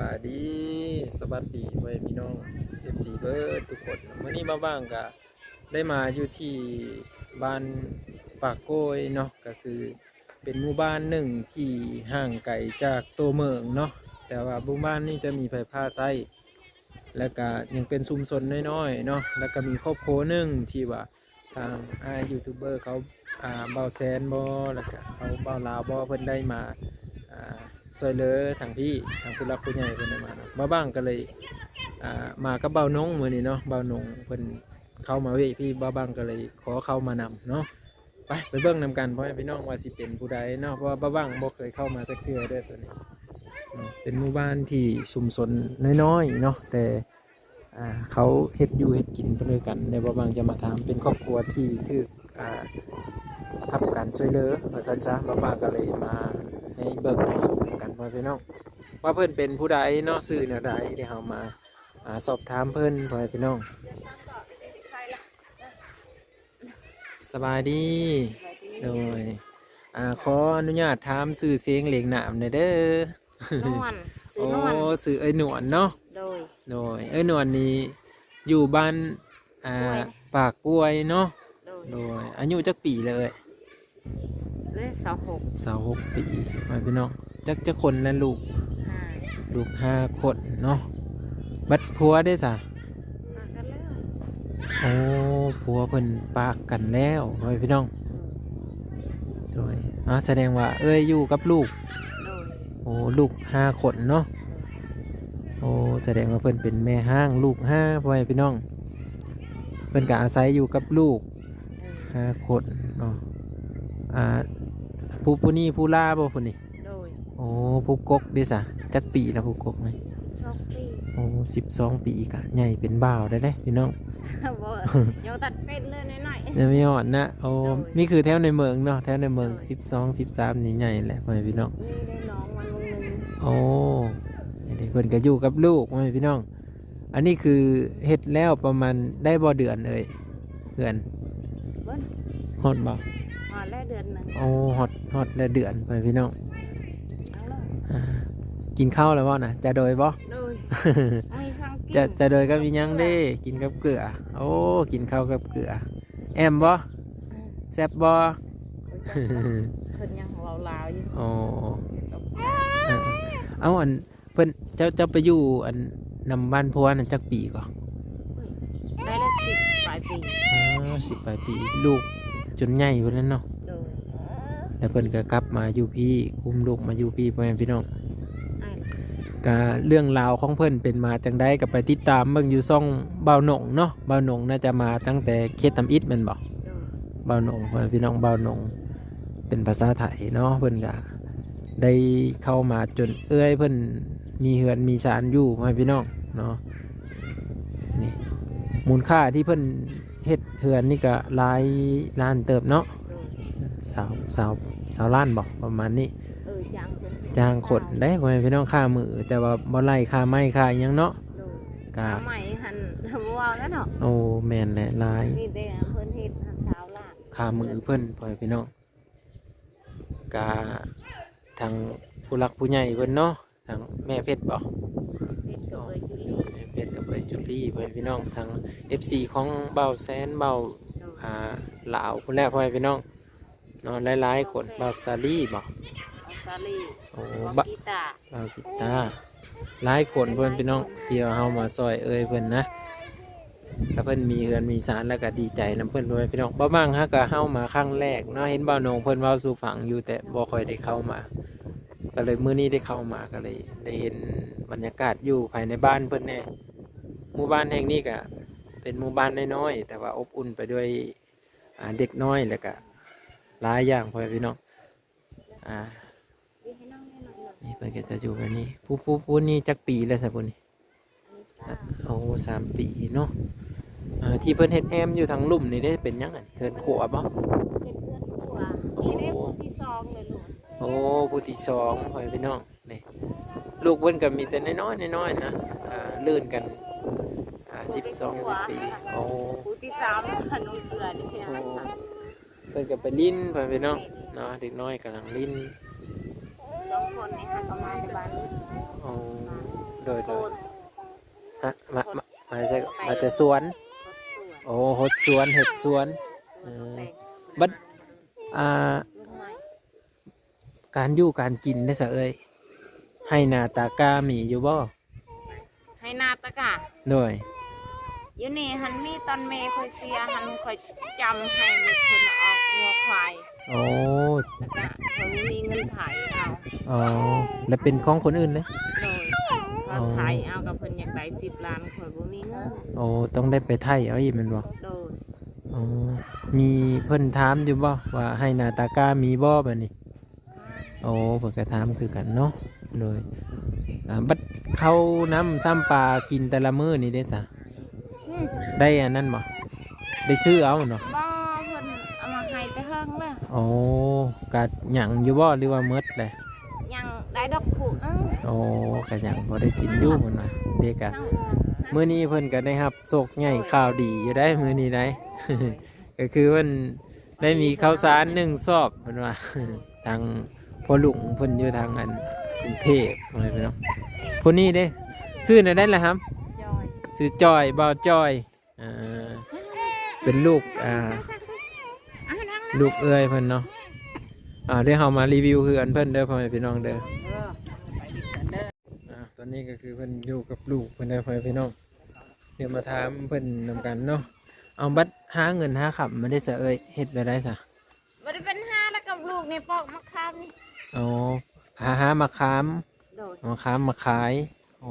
ສະບາຍດີ ສະຫວັດດີພໍ່ແມ່ພີ່ນ້ອງ ເອັຟຊີ ເບິດທຸກຄົນ. ມື້ນີ້ບ່າວບາງກະໄດ້ມາຢູ່ທີ່ບ້ານປາກໂກຍເນາະ ກະຄືເປັນໝູ່ບ້ານໜຶ່ງທີ່ຫ່າງໄກຈາກຕົວເມືອງເນາະ, ແຕ່ວ່າໝູ່ບ້ານນີ້ຈະມີໄຟຟ້າໃຊ້ ແລ້ວກະຍັງເປັນຊຸມຊົນນ້ອຍໆເນາະ, ແລ້ວກະມີຄອບຄົວໜຶ່ງທີ່ວ່າ ທາງອ້າຍຢູທູບເບີເຂົາ ອ່າ ບ່າວແຊນບໍ ແລ້ວກະເຂົາບ່າວລາວບໍ ເພິ່ນໄດ້ມາ ອ່າ ຊ່ວຍເຫຼືອທາງພີ້ ທາງຜູ້ຫຼັກຜູ້ໃຫຍ່ເພິ່ນໄດ້ມາເນາະ. ບ່າວບາງກະເລີຍ ອ່າ ມາກັບບ່າວນົງມື້ນີ້ເນາະ, ບ່າວນົງເພິ່ນເຂົ້າມາເວະພີ້ ບ່າວບາງກະເລີຍຂໍເຂົ້າມານຳເນາະ. ໄປ ໄປເບິ່ງນຳກັນ ພໍ່ແມ່ພີ່ນ້ອງວ່າຊິເປັນຜູ້ໃດເນາະ, ເພາະວ່າບ່າວບາງບໍ່ເຄີຍເຂົ້າມາຈັກເທື່ອເດີໂຕນີ້. ເປັນໝູ່ບ້ານທີ່ຊຸມຊົນນ້ອຍໆເນາະ ແຕ່ ອ່າ ເຂົາເຮັດຢູ່ເຮັດກິນໄປນຳກັນ ແລ້ວບ່າວບາງຈະມາຖາມ ເປັນຄອບຄົວທີ່ຖືກ ອ່າ ຮັບການຊ່ວຍເຫຼືອວ່າຊັ້ນຊະ. ບ່າວບາງກະເລີຍມາໃຫ້ເບິ່ງໃຫ້ຊົມນຳກັນ ພໍ່ແມ່ພີ່ນ້ອງ ວ່າເພິ່ນເປັນຜູ້ໃດເນາະ ຊື່ແນວໃດ. ດຽວເຮົາມາ ອ່າ ສອບຖາມເພິ່ນ ພໍ່ແມ່ພີ່ນ້ອງ. ສະບາຍດີ. ສະບາຍດີ. ໂດຍ ອ່າ ຂໍອະນຸຍາດຖາມຊື່ສຽງລຽງນາມແດ່ເດີ. ນວນ ຊື່ນວນ. ໂອ້ ຊື່ເອື້ອຍນວນເນາະ. ໂດຍ ໂດຍ ເອື້ອຍນວນນີ້ຢູ່ບ້ານ ອ່າ ປາກກວຍ ປາກກວຍເນາະ. ໂດຍ ໂດຍ ອາຍຸຈັກປີແລ້ວເອື້ອຍ? ເລີຍ ຊາວຫົກ ຊາວຫົກປີ ພໍ່ແມ່ພີ່ນ້ອງ. ຈັກ ຈັກຄົນແລ້ວລູກ? ຫ້າ ລູກຫ້າຄົນເນາະ. ບັດຜົວເດ້ສະ? ປາກກັນແລ້ວ. ໂອ້ ຜົວເພິ່ນປາກກັນແລ້ວ ພໍ່ແມ່ພີ່ນ້ອງ. ໂດຍ ໂດຍ ອ່າ ສະແດງວ່າເອື້ອຍຢູ່ກັບລູກ. ໂດຍ ໂອ້ ລູກຫ້າຄົນເນາະ. ໂອ້ ສະແດງວ່າເພິ່ນເປັນແມ່ຮ້າງລູກຫ້າ ພໍ່ແມ່ພີ່ນ້ອງ. ເພິ່ນກະອາໄສຢູ່ກັບລູກ ເອີ ຫ້າຄົນເນາະ. ອ່າ ຜູ້ ຜູ້ນີ້ຜູ້ຫຼ້າບໍ່ຜູ້ນີ້? ໂດຍ ໂອ້ ຜູ້ກົກເດ້ສະ? ຈັກປີລະຜູ້ກົກນີ້? ສິບສອງປີ. ໂອ້ ສິບສອງປີກະໃຫຍ່ເປັນບ່າວໄດ້ເດ້ພີ່ນ້ອງ. ບໍ່ ຍັງບໍ່ທັນເປັນເລີຍ ນ້ອຍໆ ຍັງບໍ່ຮອດນະ. ໂອ້ ໂດຍ ນີ້ຄືແຖວໃນເມືອງເນາະ ແຖວໃນເມືອງ. ໂດຍ ສິບສອງ ສິບສາມນີ້ໃຫຍ່ແຫຼະ ພໍ່ແມ່ພີ່ນ້ອງ. ມີໄດ້ນ້ອງມັນວງໜຶ່ງ. ໂອ້ ນີ້ເດ້ ເພິ່ນກະຢູ່ກັບລູກ ພໍ່ແມ່ພີ່ນ້ອງ. ອັນນີ້ຄືເຮັດແລ້ວປະມານໄດ້ບໍ່ເດືອນເອີຍ ເຮືອນ? ເບິ່ງ ຮອດບໍ່? ຮອດແລ້ວເດືອນໜຶ່ງ. ໂອ້ ຮອດ ຮອດແລ້ວເດືອນ ພໍ່ແມ່ພີ່ນ້ອງ. ເອົາລະ ອ່າ ກິນເຂົ້າແລ້ວບໍ່ນະ? ຈະໂດຍບໍ່? ໂດຍ ມີສັງກິນ ຈະ ຈະໂດຍກັບອີ່ຫຍັງເດ້? ກິນກັບເກືອ. ໂອ້ ກິນເຂົ້າກັບເກືອ. ແອມບໍ່? ອືມ ແຊບບໍ່? ເພິ່ນຍັງເວົ້າລາວຢູ່. ໂອ້ ເອີ ເອົາ ອັນ ເພິ່ນ ເຈົ້າ ເຈົ້າໄປຢູ່ອັນນຳບ້ານຜົວນັ້ນຈັກປີກໍ? ໄດ້ແລ້ວ ສິບປາຍປີ. ອໍ ສິບປາຍປີ ລູກຈົນໃຫຍ່ພຸ້ນແຫຼະເນາະ. ໂດຍ ແລ້ວເພິ່ນກໍກັບມາຢູ່ພີ້ ອຸ້ມລູກມາຢູ່ພີ້ ພໍ່ແມ່ພີ່ນ້ອງ. ອາ ກະເລື່ອງລາວຂອງເພິ່ນເປັນມາຈັ່ງໃດ ກໍໄປຕິດຕາມເບິ່ງຢູ່ຊ່ອງບ່າວໜົງເນາະ. ບ່າວໜົງໜ້າຈະມາຕັ້ງແຕ່ເຂດທຳອິດແມ່ນບໍ່? ໂດຍ ບ່າວໜົງ ພໍ່ແມ່ພີ່ນ້ອງ ບ່າວໜົງ ເປັນພາສາໄທເນາະ. ເພິ່ນກະ ໄດ້ເຂົ້າມາຈົນເອື້ອຍເພິ່ນມີເຮືອນມີຊານຢູ່ ພໍ່ແມ່ພີ່ນ້ອງເນາະ. ນີ້ ມູນຄ່າທີ່ເພິ່ນເຮັດເຮືອນນີ້ກະຫຼາຍລ້ານເຕີບເນາະ. ໂດຍ ຊາວ ຊາວ ຊາວລ້ານບໍ່ ປະມານນີ້. ເອີ ຈ້າງຄົນ ຈ້າງຄົນເດ້ ພໍ່ແມ່ພີ່ນ້ອງ ຄ່າມື້ ແຕ່ວ່າບໍ່ໄລ່ຄ່າໄມ້ຄ່າຫຍັງເນາະ. ໂດຍ ກະ ຄ່າໄມ້ຫັ້ນບໍ່ເວົ້າແລ້ວເນາະ. ໂອ້ ແມ່ນແຫຼະ ຫຼາຍ ມີແຕ່ເພິ່ນເຮັດຫັ້ນ ຊາວລ້ານ ຄ່າມື້ເພິ່ນ ພໍ່ແມ່ພີ່ນ້ອງ. ກະທາງຜູ້ຫຼັກຜູ້ໃຫຍ່ເພິ່ນເນາະ ທາງແມ່ເພັດບໍ? ເພັດກັບເອື້ອຍຈຸລີ ແມ່ເພັດກັບເອື້ອຍຈຸລີ ພໍ່ແມ່ພີ່ນ້ອງ ທາງເອັຟຊີຂອງບ່າວແຊນ ບ່າວ ໂດຍ ອ່າ ລາວພຸ້ນແຫຼະ ພໍ່ແມ່ພີ່ນ້ອງເນາະ ຫຼາຍໆຄົນ. ບ່າວແຊນ ບ່າວສາລີບໍ? ບ່າວສາລີ ໂອ້ ບ່າວ ບ່າວກີຕາ ບ່າວກີຕາ ຫຼາຍຄົນ ຫຼາຍໆ ພໍ່ແມ່ພີ່ນ້ອງ ຄົນ ທີ່ວ່າເຮົາມາຊ່ອຍເອື້ອຍເພິ່ນນະ. ຖ້າເພິ່ນມີເຮືອນມີຊານແລ້ວກໍດີໃຈນຳເພິ່ນ ພໍ່ແມ່ພີ່ນ້ອງ. ບ່າວບັງຫາກະເຮົາມາຄັ້ງແລກເນາະ ເຫັນບ່າວໜົງເພິ່ນເວົ້າສູ່ຟັງຢູ່ ແຕ່ບໍ່ຄ່ອຍໄດ້ເຂົ້າມາ ກໍເລີຍມື້ນີ້ໄດ້ເຂົ້າມາ ກໍເລີຍໄດ້ເຫັນບັນຍາກາດຢູ່ພາຍໃນບ້ານເພິ່ນແດ່. ໝູ່ບ້ານແຫ່ງນີ້ກະເປັນໝູ່ບ້ານນ້ອຍໆ ແຕ່ວ່າອົບອຸ່ນໄປດ້ວຍ ອ່າ ເດັກນ້ອຍ ແລ້ວກະຫຼາຍຢ່າງ ພໍ່ແມ່ພີ່ນ້ອງ. ອ່າ ນີ້ເພິ່ນກໍຈະຢູ່ແບບນີ້. ຜູ້ ຜູ້ ຜູ້ນີ້ຈັກປີແລ້ວຊະຜູ້ນີ້? ອັນນີ້ສາມ ໂອ້ ສາມປີເນາະ. ອ່າ ທີ່ເພິ່ນເຮັດແອ້ມຢູ່ທາງລຸ່ມນີ້ເດ້ ເປັນຫຍັງຫັ້ນ? ເຮືອນຄົວບໍ? ເປັນເຮືອນຄົວ. ໂອ້ ນີ້ເດ້ຜູ້ທີສອງເລີຍລູກ. ໂອ້ ຜູ້ທີສອງ ພໍ່ແມ່ພີ່ນ້ອງ. ນີ້ ລູກເພິ່ນກໍມີແຕ່ນ້ອຍໆ ນ້ອຍໆ ນະ ອ່າ ລື່ນກັນ ອ່າ ສິບສອງປີ. ໂອ້ ຜູ້ທີສາມ ນ້ອງເກືອນີ້. ໂອ້ ເພິ່ນກໍໄປຫຼິ້ນ ພໍ່ແມ່ພີ່ນ້ອງເນາະ ເດັກນ້ອຍກຳລັງຫຼິ້ນ ສອງຄົນນີ້ຫາກໍມາແຕ່ບ້ານ. ໂອ້ ໂດຍ ໂດຍ ຮະ ມາ ມາ ມາແຕ່ ມາແຕ່ສວນ. ໂອ້ ຫົດສວນ ເຮັດສວນ. ເອີ ບັດ ອ່າ ການຢູ່ການກິນເດ້ຊະເອີຍ ໄຮ່ນາຕາກ້າມີຢູ່ບໍ່? ໄຮ່ນາຕາກ້າ ໂດຍ ຢູ່ນີ້ຫັ້ນມີຕອນແມ່ຂ້ອຍເສຍຫັ້ນ ຂ້ອຍຈຳໃຫ້ເພິ່ນອອກງົວຄວາຍ. ໂອ້ ແລ້ວກະຂ້ອຍບໍ່ມີເງິນໄຖເອົາ. ອໍ ແລ້ວເປັນຂອງຄົນອື່ນເລີຍ? ໂດຍ ເຂົາໄຖເອົາ ກໍເພິ່ນຢາກໄດ້ສິບລ້ານ ຂ້ອຍບໍ່ມີເງິນ. ໂອ້ ຕ້ອງໄດ້ໄປໄຖເອົາອີກແມ່ນບໍ່? ໂດຍ. ອໍ ມີເພິ່ນຖາມຢູ່ບໍ່ວ່າໄຮ່ນາຕາກ້າມີບໍ່ບັດນີ້? ໂອ້ ເພິ່ນກໍຖາມຄືກັນເນາະ. ໂດຍ ອ່າ ບັດເຂົ້ານ້ຳຊ້ຳປາກິນແຕ່ລະມື້ນີ້ເດ້ຊະ? ອືມ ໄດ້ອັນນັ້ນບໍ່? ໄດ້ຊື້ເອົາເນາະ? ບໍ່ ເພິ່ນເອົາມາໃຫ້ແຕ່ເຫິງແລ້ວ. ໂອ້ ກະຍັງຢູ່ບໍ່ ຫຼືວ່າໝົດແລ້ວ? ຍັງໄດ້ດອກຜູ້ໜຶ່ງ. ໂອ້ ກະຍັງພໍໄດ້ກິນຢູ່ເພິ່ນວ່າ. ເດ້ກະ ມື້ນີ້ເພິ່ນກໍໄດ້ຮັບໂຊກໃຫຍ່ ໂດຍ ຂ່າວດີຢູ່ໄດ໋ມື້ນີ້ໄດ໋. ໂດຍ ກໍຄືເພິ່ນໄດ້ມີເຂົ້າສານໜຶ່ງສອບເພິ່ນວ່າ ທາງພໍ່ລຸງເພິ່ນຢູ່ທາງອັນກຸງເທບ ພໍ່ແມ່ພີ່ນ້ອງ. ຜູ້ນີ້ເດ້ ຊື່ແນວໃດລະຫຳ? ຈອຍ ຊື່ຈອຍ ບ່າວຈອຍ. ອ່າ ເປັນລູກ ອ່າ ລູກເອື້ອຍເພິ່ນເນາະ. ອ່າ ດຽວເຮົາມາຣີວິວເຮືອນເພິ່ນເດີ ພໍ່ແມ່ພີ່ນ້ອງເດີ. ອ່າ ຕອນນີ້ກໍຄືເພິ່ນຢູ່ກັບລູກເພິ່ນເດີ ພໍ່ແມ່ພີ່ນ້ອງ. ດຽວມາຖາມເພິ່ນນຳກັນເນາະ. ເອົາ ບັດຫາເງິນຫາຄຳມາໄດ້ຊະເອີຍ ເຮັດແນວໃດຊະ? ບໍ່ໄດ້ເປັນຫາແລ້ວກັບລູກນີ້ ປອກໝາກຂາມນີ້. ອໍ ຫາ ຫາໝາກຂາມ. ໂດຍ ໝາກຂາມມາຂາຍ. ໂອ້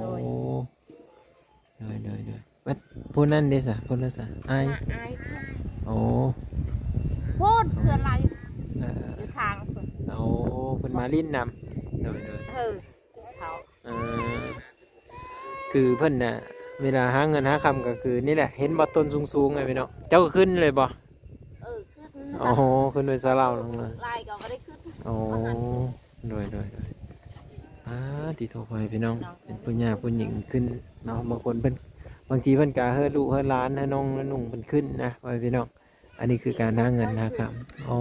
ໂດຍ ໂດຍ ໂດຍ ໂດຍ. ບັດຜູ້ນັ້ນເດ້ຊະ? ຜູ້ນັ້ນຊະ? ອ້າຍ ອ້າຍ. ໂອ້ ໂພດ ເພື່ອນລາວຢູ່ ເອີ ຢູ່ທາງພຸ້ນ. ໂອ້ ເພິ່ນມາຫຼິ້ນນຳ. ໂດຍ ໂດຍ ເອີ ເຂົາ ເອີ ຄືເພິ່ນນະ ເວລາຫາເງິນຫາຄຳກໍຄືນີ້ແຫຼະ. ເຫັນບໍ່ ຕົ້ນສູງໆ ໄງພີ່ນ້ອງ? ເຈົ້າກໍຂຶ້ນເລີຍບໍ່? ເອີ ຂຶ້ນ. ໂອ້ໂຫ ຂຶ້ນໄປຊະລາວລົງເລີຍ. ຫຼາຍກໍບໍ່ໄດ້ຂຶ້ນ. ໂອ້ ໂດຍ ໂດຍ ໂດຍ. ອາ ຕິໂທ ພໍ່ແມ່ພີ່ນ້ອງ ເປັນຜູ້ຍ່າຜູ້ຍິງຂຶ້ນເນາະ. ບາງຄົນເພິ່ນ ບາງທີເພິ່ນກໍເຮີລູກເຮີຫຼານ ເຮີນ້ອງເຮີນຸ່ງເພິ່ນຂຶ້ນນະ ພໍ່ແມ່ພີ່ນ້ອງ. ອັນນີ້ຄືການຫາເງິນຫາຄຳ. ໂອ້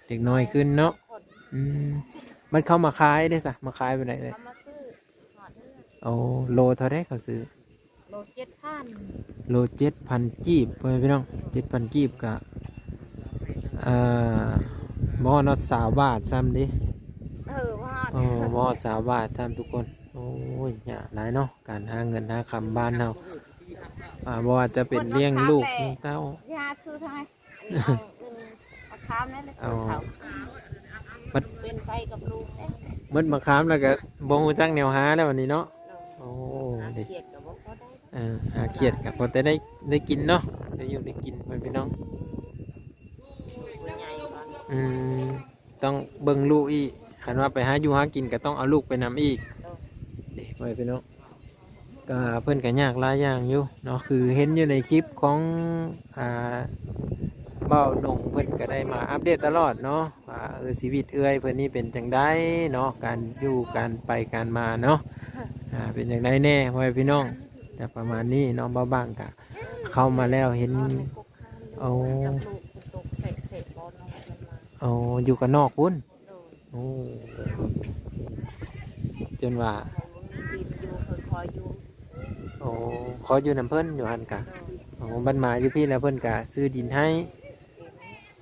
ເດັກນ້ອຍຂຶ້ນເນາະ. ອືມ ມັນເຂົ້າມາຂາຍເດ້ຊະ? ມາຂາຍແບບໃດເອີຍ? ເຂົ້າມາຊື້ຮອດເຮືອນ. ໂອ້ ໂລເທົ່າໃດເຂົາຊື້? ໂລເຈັດພັນ. ໂລເຈັດພັນກີບ ພໍ່ແມ່ພີ່ນ້ອງ. ເຈັດພັນກີບກະ ເອີ ບໍ່ຮອດຊາວບາດຊ້ຳເດ້. ເອີ ບໍ່ຮອດ ເອີ ບໍ່ຮອດຊາວບາດຊ້ຳທຸກຄົນ. ໂອ້ຍ ຍາກຫຼາຍເນາະ ການຫາເງິນຫາຄຳບ້ານເຮົາ. ອ່າ ບໍ່ວ່າຈະເປັນລ້ຽງລູກລ້ຽງເຕົ້າ. ຢາຊື້ທາງໃຫ້ ອັນນີ້ເອົາເງິນມາຄາມແດ່ ຊື້ເຂົ້າ. ເອົາ ບັດເປັນໄປກັບລູກເດ້ ໝົດມາຄາມແລ້ວກໍບໍ່ຮູ້ຈັກແນວຫາແລ້ວບັດນີ້ເນາະ. ໂດຍ ໂອ້ ຫາຂຽດກໍບໍ່ພໍໄດ້. ເອີ ຫາຂຽດກໍພໍແຕ່ໄດ້ ໄດ້ກິນເນາະ ໄດ້ຢູ່ໄດ້ກິນ ພໍ່ແມ່ພີ່ນ້ອງ. ຜູ້ໃຫຍ່ກ່ອນ. ອືມ ຕ້ອງເບິ່ງລູກອີກ ຄັນວ່າໄປຫາຢູ່ຫາກິນກໍຕ້ອງເອົາລູກໄປນຳອີກ. ໂດຍ ເດ້ ພໍ່ແມ່ພີ່ນ້ອງ. ກະເພິ່ນກະຍາກຫຼາຍຢ່າງຢູ່ເນາະ ຄືເຫັນຢູ່ໃນຄລິບຂອງ ອ່າ ບ່າວໜົງ ເພິ່ນກະໄດ້ມາອັບເດດຕະຫຼອດເນາະ ວ່າ ເອີ ຊີວິດເອື້ອຍເພິ່ນນີ້ເປັນຈັ່ງໃດເນາະ ການຢູ່ການໄປການມາເນາະ ອ່າ ເປັນຈັ່ງໃດແດ່ ພໍ່ແມ່ພີ່ນ້ອງ. ກະປະມານນີ້ເນາະ ບ່າວບັງກະເຂົ້າມາແລ້ວເຫັນ ໂອ້ ໂອ້ ຢູ່ກັນນອກພຸ້ນ. ໂດຍ ໂອ້ ຈົນວ່າ ບໍ່ມີດິນຢູ່ ເພິ່ນຂໍຢູ່. ໂອ້ ຂໍຢູ່ນຳເພິ່ນຢູ່ຫັ້ນກະ. ໂດຍ ໂອ້ ບັດມາຢູ່ພີ້ແລ້ວເພິ່ນກະຊື້ດິນໃຫ້.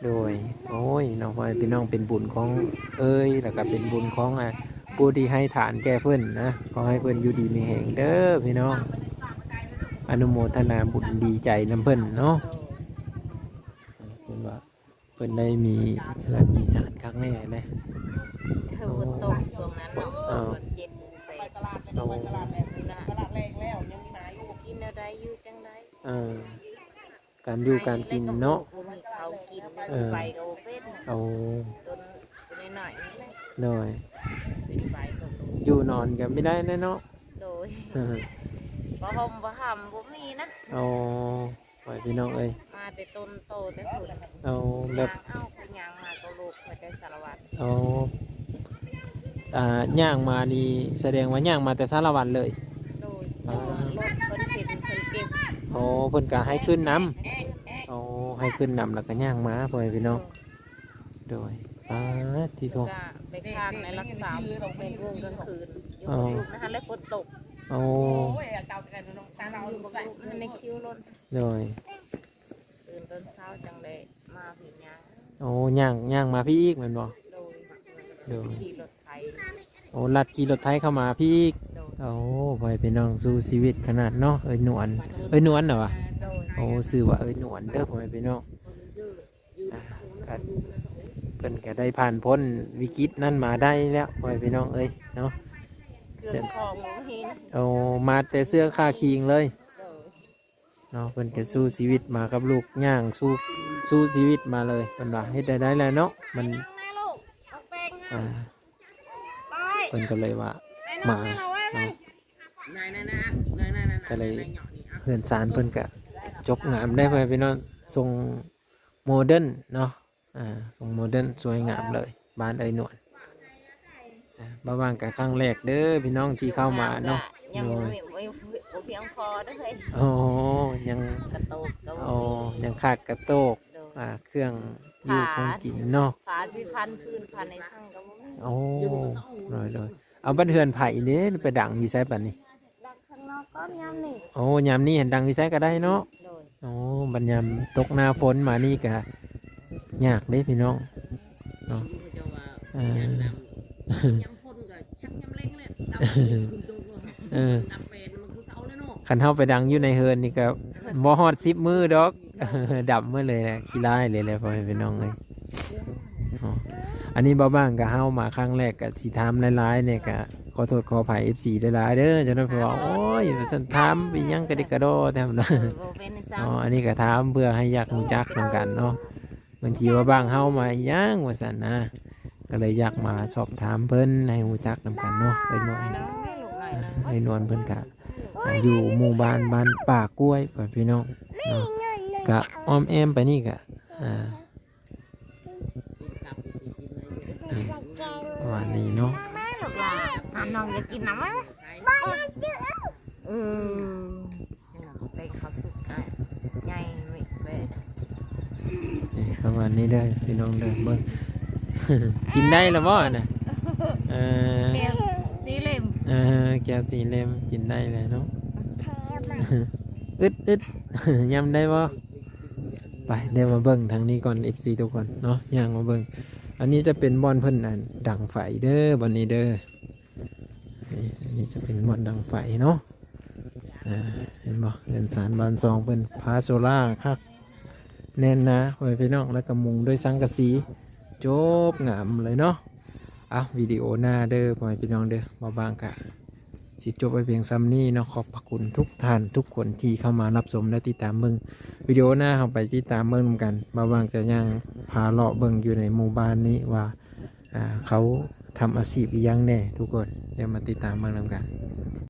ໂດຍ ໂອ້ຍ ເນາະ ພໍ່ແມ່ພີ່ນ້ອງ ເປັນບຸນຂອງເອື້ອຍ ແລ້ວກະເປັນບຸນຂອງ ອ່າ ຜູ້ທີ່ໃຫ້ທານແກ່ເພິ່ນນະ. ຂໍໃຫ້ເພິ່ນຢູ່ດີມີແຮງເດີພີ່ນ້ອງ ອະນຸໂມທະນາບຸນ ດີໃຈນຳເພິ່ນເນາະ. ເພິ່ນວ່າ ເພິ່ນໄດ້ມີເຮືອນມີຊານຄັກແນ່ແຫຼະ. ເອີ ຝົນຕົກຊ່ວງນັ້ນເນາະ ເອີ ເພິ່ນເຈັບແປດ. ໂອ້ ກິນແນວໃດ ຢູ່ຈັ່ງໃດ? ເອີ ການຢູ່ການກິນເນາະ ບໍ່ມີເຂົ້າກິນ ເອີ ໄປກໍບໍ່ເປັນ. ໂອ້ ຕົນນ້ອຍໆ ໂດຍ ເປັນໄປກໍບໍ່ ຢູ່ນອນກໍບໍ່ໄດ້ແນ່ເນາະ. ໂດຍ ເອີ ຜ້າຫົ່ມຜ້າຫຳບໍ່ມີນະ. ໂອ້ ໂອ້ຍ ພີ່ນ້ອງເອີຍ ມາແຕ່ຕົ້ນໂຕແຕ່ພຸ້ນ. ເອົາ ແບບ ຍ່າງເອົາ ຍ່າງມາກັບລູກມາແຕ່ສາລະວັນ. ເອົາ ອ່າ ຍ່າງມານີ້ສະແດງວ່າຍ່າງມາແຕ່ສາລະວັນເລີຍ? ໂດຍ ອ່າ ລົດເພິ່ນເຫັນເພິ່ນເກັບ. ໂອ້ ເພິ່ນກະໃຫ້ຂຶ້ນນຳ. ໂອ້ ໃຫ້ຂຶ້ນນຳແລ້ວກະຍ່າງມາ ພໍ່ແມ່ພີ່ນ້ອງ. ໂດຍ ໂດຍ ປາດ ຕິໂທ ກະໄປຄ້າງໃນຫຼັກສາມ ແມ່ນວົງກາງຄືນ ຢູ່ກັບລູກນະ ຫັ້ນແຫຼະຝົນຕົກ. ໂອ້ ໂອ້ຍ ເອົາເກົ່າກັນເນາະ ຕາເຮົາຢູ່ບໍ່ໄດ້ ມັນໃນຄິວລົດ ໂດຍ ຕື່ນຕອນເຊົ້າຈັ່ງໄດ້ມາພີ້ຍ່າງ ໂອ້ ຍ່າງ ຍ່າງມາພີ້ອີກແມ່ນບໍ່? ໂດຍ ໂດຍ ຂີ່ລົດໄຖ ໂອ້ ລັດຂີ່ລົດໄຖເຂົ້າມາພີ້ອີກ ໂດຍ ໂອ້ ພໍ່ແມ່ພີ່ນ້ອງ ສູ້ຊີວິດຂະໜາດເນາະ ເອີຍນວນ ເອີຍນວນນະຫວາ? ໂດຍ ໂອ້ ຊື່ວ່າເອີຍນວນເດີ ພໍ່ແມ່ພີ່ນ້ອງ ອ່າ ກໍເພິ່ນກໍໄດ້ຜ່ານພົ້ນວິກິດນັ້ນມາໄດ້ແລ້ວ ພໍ່ແມ່ພີ່ນ້ອງເອີຍເນາະ ເຄື່ອງຂອງບໍ່ເຫັນ ໂອ້ ມາແຕ່ເສື້ອຄາຄີງເລີຍ ໂດຍ ເນາະ ເພິ່ນກໍສູ້ຊີວິດມາກັບລູກ ຍ່າງສູ້ ສູ້ຊີວິດມາເລີຍ ເພິ່ນວ່າເຮັດໄດ້ໄດ້ແຫຼະເນາະ ມັນ ອ່າ ເພິ່ນກໍເລີຍວ່າມາເນາະ ກໍເລີຍເຮືອນຊານເພິ່ນກໍຈົບງາມໄດ້ ພໍ່ແມ່ພີ່ນ້ອງ ຊົງໂມເດີນເນາະ ອ່າ ຊົງໂມເດີນສວຍງາມເລີຍ ບ້ານເອີຍນວນ ອ່າ ບ່າວຫວ່າງກໍຄັ້ງແລກເດີພີ່ນ້ອງທີ່ເຂົ້າມາເນາະ ຍັງ ໂດຍ ບໍ່ ບໍ່ ບໍ່ພຽງພໍເດີ ອໍ ຍັງ ກະໂຕກກໍບໍ່ມີ ອໍ ຍັງຂາດກະໂຕກ ໂດຍ ອ່າ ເຄື່ອງຢູ່ ຜ້າ ຂອງກິນເນາະ ຜ້າສີພັນ ພື້ນຜ້າໃນສັງກໍບໍ່ມີ ອໍ ໂດຍໆ ເອົາ ບັດເຮືອນໃຜເດ້ ໄປດັງຢູ່ໃສບັດນີ້? ດັງຂ້າງນອກກ່ອນຍາມນີ້ ໂອ້ ຍາມນີ້ຫັ້ນດັງຢູ່ໃສກໍໄດ້ເນາະ ໂດຍ ໂອ້ ບັດຍາມຕົກໜ້າຝົນມານີ້ກໍຍາກເດ້ພີ່ນ້ອງເນາະ ເອີ ເອີ ຄັນເຮົາໄປດັງຢູ່ໃນເຮືອນນີ້ກໍບໍ່ຮອດສິບມື້ດອກ ດຳໝົດເລີຍແຫຼະ ຂີ້ລ້າຍເລີຍແຫຼະ ພໍ່ແມ່ພີ່ນ້ອງເອີຍ ເນາະ ອັນນີ້ບ່າວຫວ່າງກໍເຮົາມາຄັ້ງແລກ ກໍຊິຖາມຫຼາຍໆແດ່ ກໍຂໍໂທດຂໍອະໄພເອັຟຊີຫຼາຍໆເດີ ຈັ່ງນັ້ນເພິ່ນວ່າ ໂອ້ຍ ວ່າຊັ້ນ ຖາມໄປຫຍັງກະດິກກະດໍແທ້ ເອີ ບໍ່ເປັນຫຍັງ ອໍ ອັນນີ້ກໍຖາມເພື່ອໃຫ້ຢາກຮູ້ຈັກນຳກັນເນາະ ບາງທີວ່າບ່າວຫວ່າງເຮົາມາອີຫຍັງວ່າຊັ້ນນະ ກໍເລີຍຢາກມາສອບຖາມເພິ່ນໃຫ້ຮູ້ຈັກນຳກັນເນາະ ເອີຍນວນ ເອີຍນວນເພິ່ນກະຢູ່ໝູ່ບ້ານ ບ້ານປ່າກ້ວຍ ພໍ່ແມ່ພີ່ນ້ອງເນາະ ກະອ້ອມແອ້ມໄປນີ້ກະ ອ່າ ອືມ ປະມານນີ້ເນາະ ຖາມນ້ອງຢາກກິນນ້ຳ ເອີ ເປັນເຂົ້າສຸກ ອ່ະ ໃຫຍ່ເວີຍ ເອີ ປະມານນີ້ເດີພີ່ນ້ອງເດີ ເບິ່ງ ກິນໄດ້ລະບໍ່ນະ? ເອີ ແກ້ວສີ່ເຫຼັ້ມ ເອີ ແກ້ວສີ່ເຫຼັ້ມ ກິນໄດ້ແລ້ວເນາະ ອືດໆ ຍຳໄດ້ບໍ່? ໄປ ດຽວມາເບິ່ງທາງນີ້ກ່ອນ ເອັຟຊີທຸກຄົນເນາະ ຍ່າງມາເບິ່ງ ອັນນີ້ຈະເປັນບ່ອນເພິ່ນ ອັນ ດັງໄຟເດີ ບ່ອນນີ້ເດີ ນີ້ ອັນນີ້ຈະເປັນບ່ອນດັງໄຟເນາະ ອ່າ ເຫັນບໍ່ ເຮືອນຊານບ້ານຊ່ອງເພິ່ນ ພາໂຊລາຄັກແໜ້ນໜາ ພໍ່ແມ່ພີ່ນ້ອງ ແລ້ວກໍມຸງດ້ວຍສັງກະສີ ຈົບງາມເລີຍເນາະ ເອົາ ວິດີໂອໜ້າເດີ ພໍ່ແມ່ພີ່ນ້ອງເດີ ບ່າວຫວ່າງກະຊິຈົບໄວ້ພຽງຊ່ຳນີ້ເນາະ ຂອບພະຄຸນທຸກທ່ານທຸກຄົນທີ່ເຂົ້າມາຮັບຊົມ ແລະ ຕິດຕາມເບິ່ງ ວິດີໂອໜ້າເຮົາໄປຕິດຕາມເບິ່ງນຳກັນ ບ່າວຫວ່າງຈະຍ່າງພາເລາະເບິ່ງຢູ່ໃນໝູ່ບ້ານນີ້ວ່າ ອ່າ ເຂົາທຳອາຊີບອີ່ຫຍັງແດ່ທຸກຄົນ ດຽວມາຕິດຕາມເບິ່ງນຳກັນ.